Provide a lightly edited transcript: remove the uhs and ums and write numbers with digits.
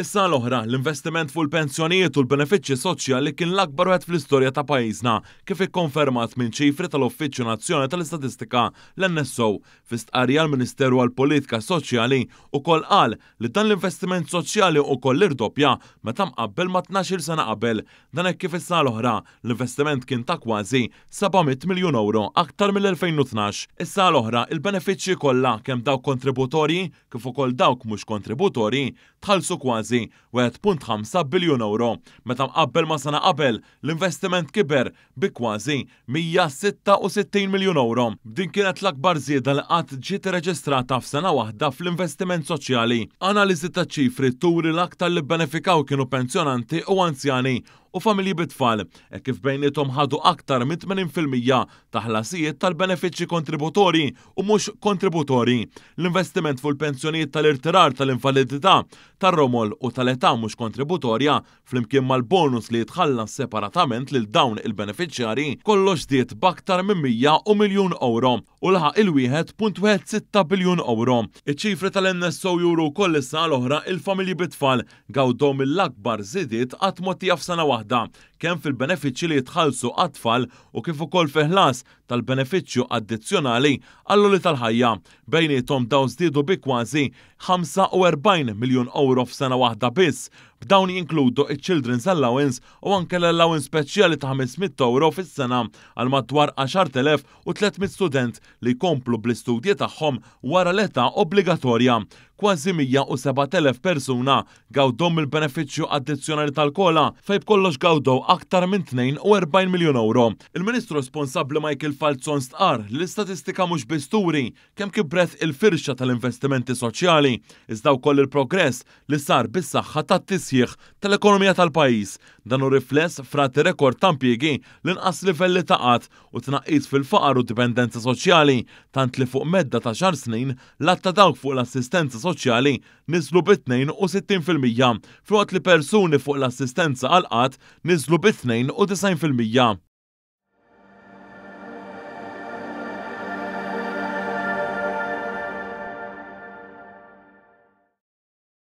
Is-sena l-oħra, l-investiment fuq il-pensjonijiet u l-benefiċċji soċjali kien l-akbar wieħed fl-istorja ta' pajjiżna, kif ikkonfermat minn ċifri tal-Uffiċċju Nazzjonali tal-Istatistika, l-NSO. Fi stqarrija l-Ministeru għall-Politika Soċjali ukoll qal li dan l-investiment soċjali ukoll irdoppja meta mqabbel ma' 12-il sena qabel. Dan hekk kif is-sena l-oħra, l-investiment kien ta' kważi 700 miljun ewro aktar mill-2012. Is-sena l-oħra, il-benefiċċji kollha, kemm dawk kontributorji kif ukoll dawk mhux kontributorji, tħallsu kważi 1.5 biljun ewro. Meta mqabbel ma' sena qabel, l-investiment kiber bi kważi 166 miljun ewro. Din kienet l-akbar żieda li qatt ġiet irreġistrata f'sena waħda fl-investiment soċjali. Analiżi taċ-ċifri turi l-aktar li bbenefikaw kienu pensjonanti u anzjani u familji bit-tfal, hekk kif bejniethom ħadu aktar minn 80% ta' ħlasijiet tal-benefiċċji kontributorji u mhux kontributorji. L-investiment fuq il-pensjonijiet tal-irtirar tal-invalidità, tar-romol u tal-età mhux kontributorja, flimkien mal-bonus li jitħallas separatament lil dawn il-benefiċjarji, kollox żdied b'aktar minn 100 miljun ewro u laħaq il-1.16 biljun ewro. Iċ-ċifri tal-NSO juru wkoll li s-sena l-oħra il-familji bit-tfal gawdew mill-akbar żidiet qatt mogħtija f'sena waħda, kemm fil-benefiċċji li jitħallsu għat-tfal u kif ukoll fil-ħlas tal-benefiċċju addizzjonali għall-għoli tal-ħajja. Bejniethom dawn żdiedu bi kważi 45 miljun ewro f'sena waħda biss, b'dawn jinkludu iċ-Children's Allowance u anke l-allowance speċjali ta' 500 ewro fis-sena għal madwar 10,300 student li jkomplu bl-istudji tagħhom wara l-età obbligatorja. Kważi 107,000 persuna gawdew mill-benefiċċju addizzjonali tal-COLA fejn b'kollox gawdew aktar minn 42 miljun ewro. Il-Ministru responsabbli Michael Falzon stqarr li l-istatistika mhux biss turi kemm kibret il-firxa tal-investimenti soċjali, iżda wkoll il-progress li sar bis-saħħa tat-tisħiħ tal-ekonomija tal-pajjiż. Dan hu rifless f'rati rekord ta' impjiegi, l-inqas livelli ta' qgħad u tnaqqis fil-faqar u dipendenza soċjali, tant li fuq medda ta' xar snin l-għadd ta' dawk fuq l-assistenza soċjali niżlu bi 62%, filwaqt li persuni fuq l-assistenza għal qgħad niżlu bi 92%.